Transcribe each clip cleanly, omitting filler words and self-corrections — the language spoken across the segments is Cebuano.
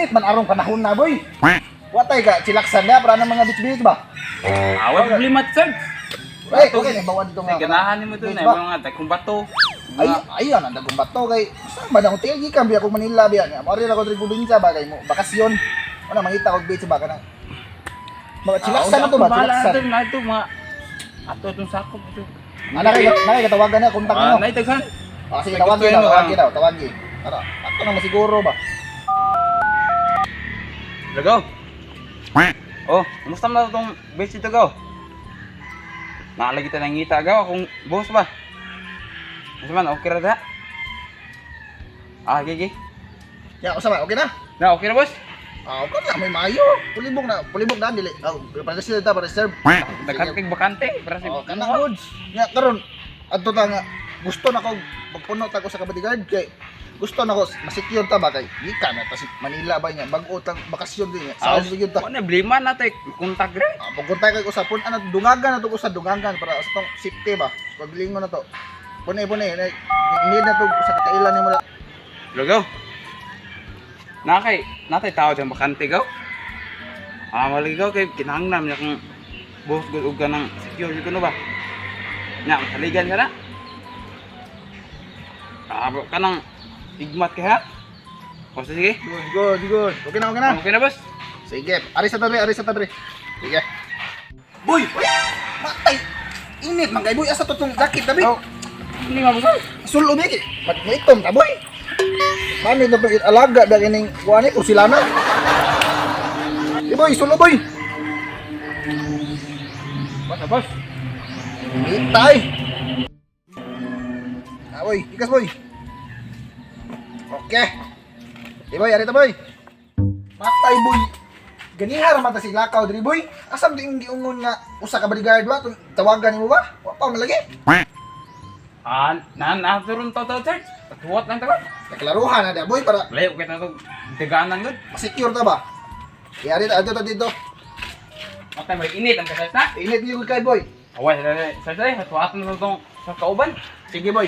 Init man arong panahon na, boy. Watay ka, chilaksan na para ng mga beach-beach ba? Ah, wala problema, sir. Ay, okay, bawa dito nga. Ay, ganahan nimo to Beach na ba? mga dagkong bato. Ay, ayun, ang dagong bato kay saan ba na kung tigil kan biya kung Manila biya nga. Mari ra ko diri probinsya ba kay mo bakasyon. Wala mangita og beach ba kana. Mga chilaksan na to ba? Chilaksan. Na ito mga ato itong sakop ito. Ana kay na kay katawagan na kontak Ah, mo. nay daghan. Ah, sige, tawagi daw, tawagi daw, tawagi. Tara, ato na masiguro ba? Lagaw. Oh, kumusta man na itong beach ito gaw? Naalagi ta ng ngita gaw akong boss ba? Kasi man, okay ra da. Ah, gigi. Ya, usa ba? Okay na? Na, okay ra, boss? Ah, okay na, may maayo. Pulibok na, pulibok na dili. Ah, para sila ta para serve. Daghan kay bakante para sa Oh, kana goods. Nya karon adto ta nga gusto na ko magpuno ta ko sa ka-bodyguard kay gusto na ko masecure ta ba kay gikan na ta si Manila ba niya bag-o tang bakasyon din niya. Ah, Sa gyud ta. Ano, blima na tay kontak re. Ah, pagkuntay kay usapon ana dungagan na to usa dungagan para sa tong safety ba. Paglingon na to. Pune pune need na to sa kakailan nimo na. Lagaw. Nakay, natay tao dyan bakante gaw. Ah, malagi gaw kay kinahanglan niya kung boss gud og kanang secure ko no ba. Nya, masaligan ka na. Ah, kanang igmat kay ha. O sige. Good, good, good. Okay na, okay na. Okay na, boss. Sige, ari sa tadre, ari sa tadre. Sige. Boy! Matay! Init man kay boy, asa to tong jacket tabi? Oh. Hindi nga, boss. Sulo ba kay? Mat maitom ta boy. Mami na pag alaga da kining kuan ni porselana. Di boy, sulo boy. Boss, boss. Itay. Ah boy, ikas boy. Okay. Di boy, ari ta boy. Matay boy. Ganiha ra man ta si lakaw diri boy. Asam di imong giungon nga usa ka bodyguard ba? Tawagan nimo ba? Wa pa man lagi. Ah, na na turun to to church. Tuwat lang tayo. Naklaruhan na da boy para Layo kay tato deganan gud. secure ta ba? Di ari ta adto ta dito. Matay may init ang kasas na. Init gyud kay boy. Away, sir, sir, tuwat na tong sa kauban. Sige boy.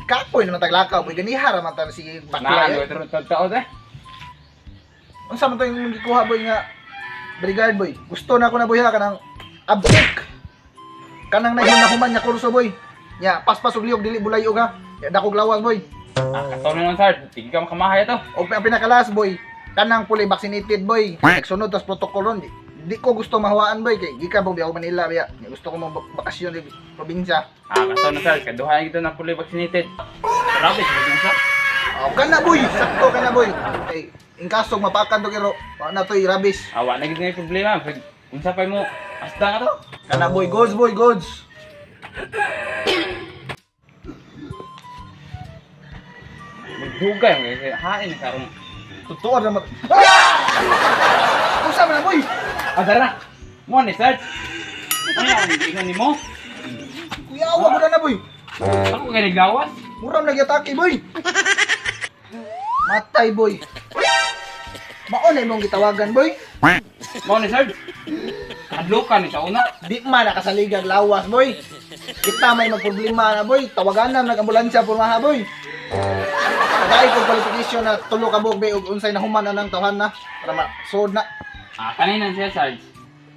Kapoy naman taglakaw boy. Ganiha ra man ta si Na, bakla. ano, turun to to eh. Unsa man to yung gikuha boy nga bodyguard boy. Gusto na ako na boy ha kanang abtik. Kanang nahuman nga kurso boy. Nya paspas og liyog dili bulay og ha. Ya dakog lawas boy. Ah, kato na lang, sir. Tige ka makamahay to. Og ang pinakalas boy, kanang fully vaccinated boy. Nagsunod tas protocol ron. Di ko gusto mahawaan boy kay gikan po biya ako Manila biya. Nya, gusto ko magbakasyon di probinsya. Ah, kato na, sir. Kaduha gito na fully vaccinated. Grabe, sa sa. Oh, kana boy, sakto kana boy. Kay in kaso mapakan to kero, wa na to'y rabies. Ah, wa na gid na problema. Pag unsa pa mo asda ka to? Kana boy, goods boy, goods. Magdugay mo kay hain karon. Totoo na mat. Ah! Usa man na boy. Ah, dara. Mo ni sir. Ano ang ingon nimo? Kuya awa ko na na boy. Ako kay naglawas. Muram lagi atake boy. Matay boy. Mao na imong gitawagan boy. Mo ni sir. Kadlukan ni sa una. Di man nakasaligag lawas boy. Kita may magproblema na boy. Tawagan na nag-ambulansya pormaha boy. Tagay ko qualification na tulo ka buok og unsay nahuman na nang tawhan na para ma-sod na. Ah, kanina siya, Sarge.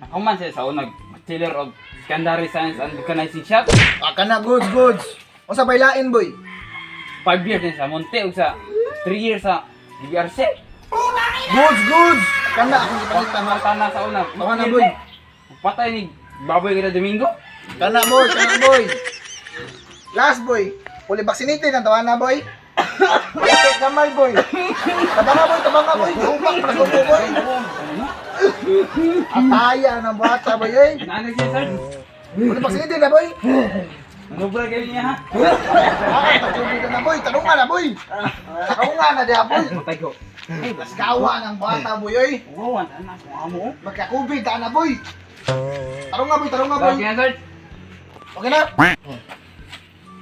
Ako man siya sa unag Bachelor of Secondary Science and Mechanizing Shop. Ah, kana goods goods. Unsa bay lain boy? 5 years din sa Monte ug sa 3 years sa DBRC. Goods goods. Kana akong gipangita ha. Tama sa una. Tama na, boy. Patay ni baboy kita Domingo. Kana boy. Last boy. Fully vaccinated ang tawa na boy. Okay, kamay boy. Tabanga boy, tabanga boy. Upak para sa ubo, boy. Ataya ng bata boy eh. Naano siya, sir? Fully vaccinated na boy. Manubra kayo niya ha. Ah, tagsubi ka na boy. Tanungan na boy. Tanungan na diha boy. Patay ko. Lasgawa ng bata boy oy. Wow, ang anak ko amo. Magka-COVID ta na boy. Tarunga boy, tarunga boy. Okay na, sir. Okay na?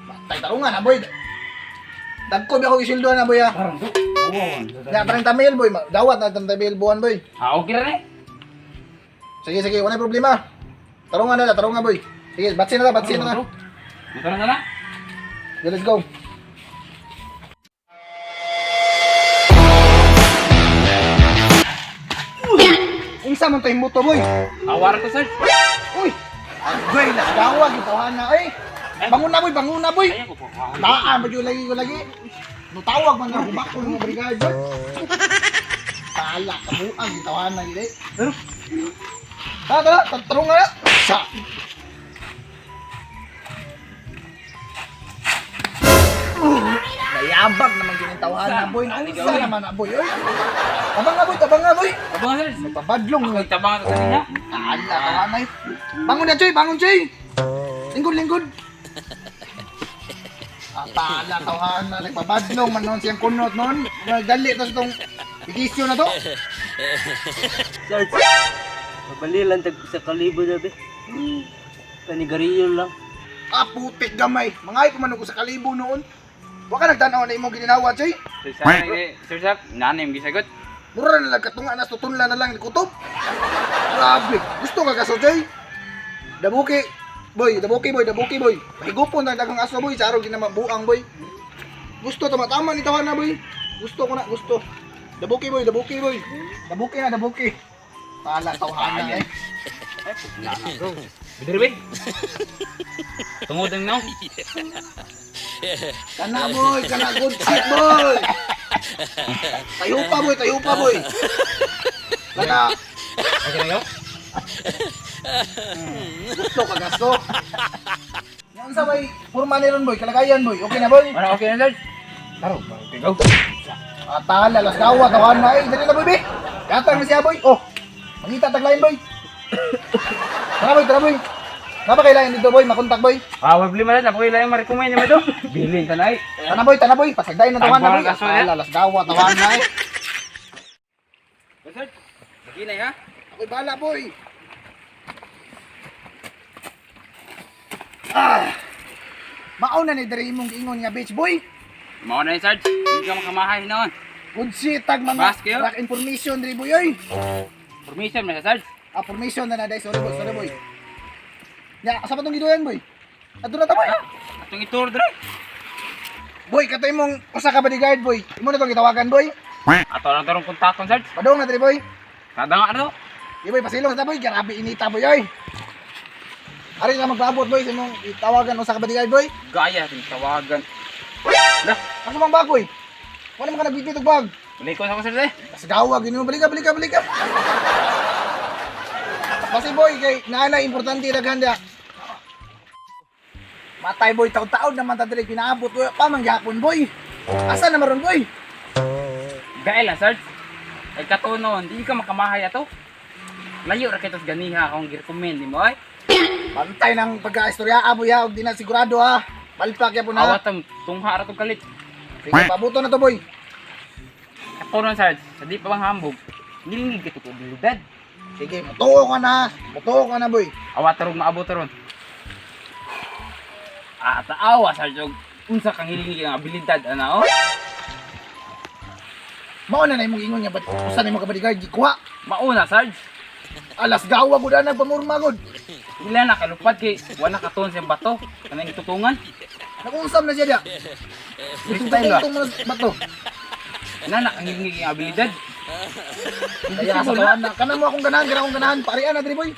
Patay tarungan na boy. Dagko ba ako isildo na boy ah. Parang to. Wow. Ya, 30 mil boy. Dawat na 30 mil buwan boy. Ah, okay ra ni. Sige, sige, wala problema. Tarungan na, tarungan boy. Sige, batsin na, batsin na. Tara na na. Okay, let's go. Kinsa man to moto, boy? Awara to, Sarge. Uy! Agoy, lasgawa, gitawahan na eh. Bangon na, boy, bangon na, boy. Ayaw ko po. Taan, ba lagi ko lagi. Nutawag man nga humakon mga brigada, boy. Tala, kabuang, gitawahan na gid eh. Tara, tara, tatarong nga na. Sa. Nayabag naman ginitawahan na, boy. Unsa naman na, boy. Oy. Tabang nga, boy, tabang nga, boy. Tabang, Sarge. Nagpabadlong Ako tabang to kanina. Ala, tawanay. Bangon na, Choy! Bangon, Choy! Lingkod, lingkod! Atala, tawahan na. Nagpabadlong man noon siyang kunot noon. Dali, tapos itong igisyo na to. Sarge, mabali lang tag sa kalibo na be. Panigariyo lang. Ah, putik gamay. Mga ay kumanog sa kalibo noon. Wa ka nagtanaw na imong gininawa, Choy. Sir Sak, Sir Sak, nanay yung gisagot. Mura na lang, katunga na, tutunla na lang, kutob. Grabe. Gusto ka kaso, Choy? Dabuki. Boy, dabuki, boy, dabuki, boy. Higupon na daghang aso, boy. Sa araw ginamabuang, boy. Gusto, tama-tama ni tawa na, boy. Gusto ko na, gusto. Dabuki, boy, dabuki, boy. Dabuki na, dabuki. Tala, tawhana, eh. Bidiri be. Tungod ang now. Kana, boy, kana, good shit, boy. Tayo pa, boy, tayo pa, boy. Kana, Okay na go. Gusto ka gasto. Yan sa may purma ni ron, boy, kalagayan, boy. Okay na, boy? Ano, okay na, Sarge? Taro, okay, go. Atala, las gawa, tawahan na eh. Dali na, boy, be. Yatang na siya, boy. Oh, mangita taglayin, boy. Tara, boy, tara, boy. Napa kailangan dito, boy? Makontak, boy. Ah, wag lima na, ako ilang ma-recommend niya to. Bilin tanay. Tana, boy, tana, boy. Pasagdayin na tawahan na, boy. Tagbuhan kaso, eh. Atala, las gawa, tawahan na eh. Sarge, maginay ha. Ako'y bahala, boy. Ah! Mauna ni diri imong giingon nga bitch, boy. Mao na ni Sarge. Hindi ka makamahay noon. Good shit, tag mga Bas kayo? rock information diri, boy, oy. Permission man sa Sarge. Ah, formation na na, day. Sorry, boy. Sorry, boy. Ya, asa pa tong giduyan, boy? Adto na ta, boy. Atong itur dre. Boy, katoy mong usa ka bodyguard, boy. Imo na tong gitawagan, boy. Ato lang tarong kontakon, Sarge. Padung na diri, boy. Kada nga ano. Di, boy, pasilong ta, boy. Grabe inita, boy, oy. Ari na magpaabot, boy, sa imong itawagan usa ka bodyguard, boy. Gaya ting tawagan. Lah, Asa mang bag, boy? Wala man ka nagbitbit og bag. balik ko sa ako, Sarge. Eh. Tas gawag yun mo. Balika, balika, balika. Kasi boy, kay naana importante daghan dia. Matay boy, taon-taon naman ta diri pinaabot boy. Pa man gyapon boy. Asa na maron boy? Gael lang, Sarge. Ay katunon, di ka makamahay ato. Layo ra kay tos ganiha akong gi-recommend nimo ay. Pantay ng pagka-istorya boy ha, og di na sigurado ha. Palpak gyapon ha. Awat tungha ra tong kalit. Sige, pabuto na to boy. Katunon, Sarge, sa di pa bang hambog. Nilingig ka to ko abilidad. Sige, mutuo ka na. Mutuo ka na boy. Awat tarong maabot ron. Ah, taawa Sarge og unsa kang hilingig ang abilidad ana oh. Mao na na imong ingon nga ba't usa nimo ka bodyguard gikuha. Mauna, Sarge. Alas gawa gud ana pamurma gud. Ila na kalupad kay wala katon sa bato kanang itutungan. Nag-uusap na siya diya. Freestyle ba? Itong mga bato. Nana ang hilingig ang abilidad. Kaya sa tawanan na. Kana mo akong ganahan, kana akong ganahan. Parian na diri boy.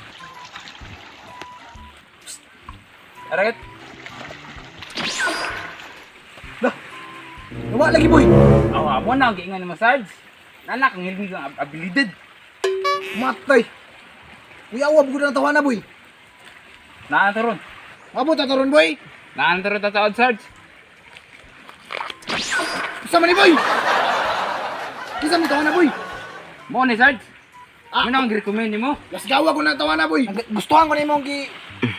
Aragat. Dah. Nawa lagi boy. Awa mo na ang giingon mo, Sarge. Nana kang hilingig ang abilidad. Matay. Uy, awa bugod na tawana boy. Naa taron. Mabot na taron boy. Naa taron tataod, Sarge. Usa man ni boy. Kisa mo tawana boy. Mo ni Sarge. Ah. Mo na ang gi-recommend nimo. Las gawa ko na tawana boy. Gustuhan ko na imong gi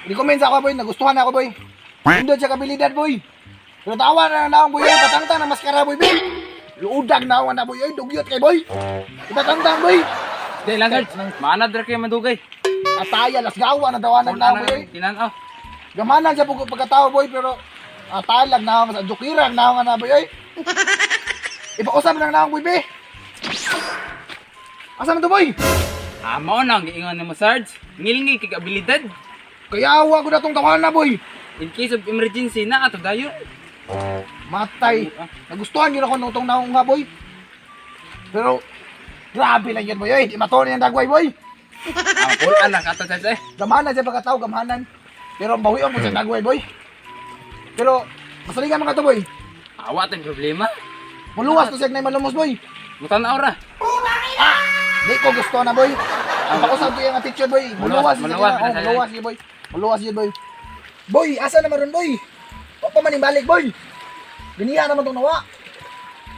recommend sa ako boy, nagustuhan ako boy. Indot siya kabilidad boy. Pero tawa na lang boy, ay patangtang na maskara boy. Boy. Luudag na ako na boy, ay dugyot kay boy. Ipatangtang boy. Di lang, Sarge. Maanad ra kay madugay. Ataya las gawa na tawanan na boy. Ay. Tinan-aw. Gamanan siya pagkatao boy pero atalag na ako sa dukirang na ako na boy ay. Ipausap lang na ako boy be. Asa man to boy? Ah, mao na ang giingon nimo, Sarge. Ngilingig kay abilidad. Kaya awa ko na tong tawanan na boy. In case of emergency na ato dayon. Matay. Nagustuhan yun ako nung tong naong nga boy. Pero grabe lang yan boy. Ay, di matuon yan dagway boy. Ah, pulaan lang kato, Sarge eh. Gamhanan siya pagkatao, gamhanan. Pero bawion mo siya dagway, boy. Pero masaligan man ka to, boy. Awa tayong problema. Muluwas to siya na malumos, boy. Mutanaw ra. Di ko gusto na, boy. Ang pakusab ko yung attitude, boy. Muluwas siya. Muluwas, Oh, muluwas siya, boy. Muluwas siya, boy. Boy, asa naman ron, boy? Wa pa man balik, boy. Giniha naman tong nawa.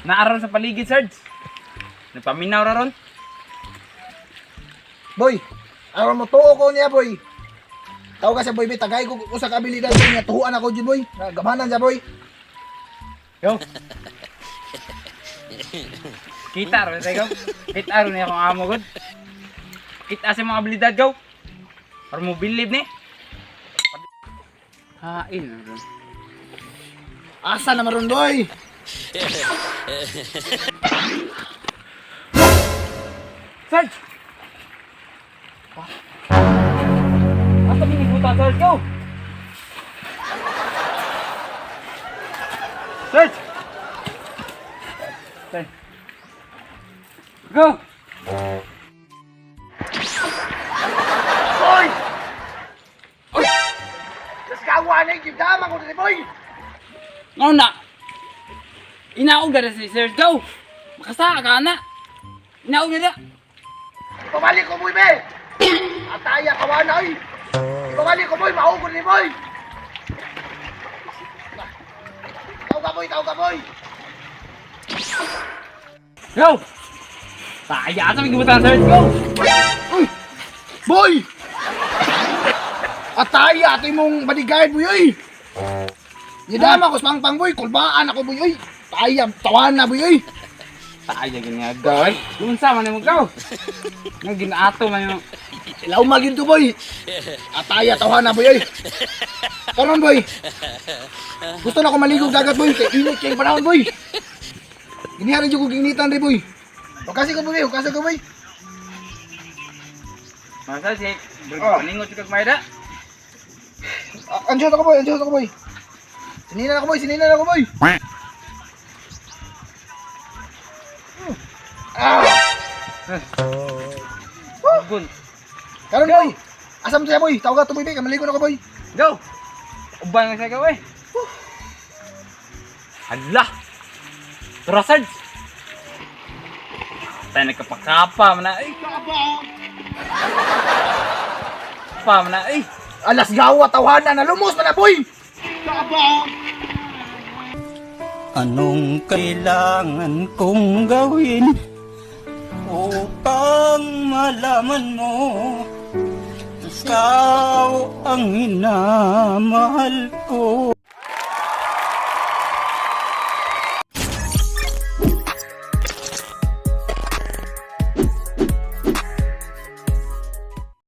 Naaron sa paligid, Sarge. Nagpaminaw ra ron. Boy, aron mo tuo ko niya, boy. Tao ka siya, boy, bay. Tagay ko usa ka abilidad, boy. Nga tuhuan ako jud, boy. Nga, gamhanan siya, boy. Yo. Kita ron tayo, gaw. Kita ron niya akong amo god. Kita sa mga abilidad, gaw. Para mo believe ni. Hain ron. Asa naman ron, boy? Sarge! Asa minigutan, Sarge? Go! Sarge! Sarge. Go! Boy! Oy! Lasgawa na yung gidama ko dili, boy! Ngayon na! Inaog na si Sarge. Go! Makasa ka na! Inaog na na! Pabalik ko, boy, be! Ataya, kawana, oy! Pabalik ko, boy! Maugod ni boy! Tao ka, boy! Tao ka, boy! Go! Taya sa minigutan, Sarge. Go! Uy! Boy! Ataya, ato imong bodyguard, boy, oy! Nidama ko sa pangpang, boy! Kulbaan ako, boy, oy! Taya, tawan na, boy, oy! Taya ginagawa. Unsa man mo go? Nga ginaato man yung Laumag yun to, boy! Ataya, tawan na, boy, oy! Karon, boy! Gusto na ko maligo dagat, boy! Kay init kay panahon, boy! Ginihari jud ko ginitan rin, boy! Hukasi ko, boy! Hukasi ko, boy! Masa si Oh. paningot kag mayda. Ah, andiyan ako, boy! Andiyan ako, boy! Sininan ako, boy! Sininan ako, boy! Ah! Gun. Karon, boy! Asam siya, boy! Tawag ka to, boy! Boy. Kamaligo na ko, boy! Go. Uban nga siya gaw eh. Hala. Tara, Sarge. Tayo nagkapakapa man na eh. Pa man na eh. Alas gawa, tawanan na lumos na na, boy! Anong kailangan kong gawin upang malaman mo ikaw ang minamahal ko?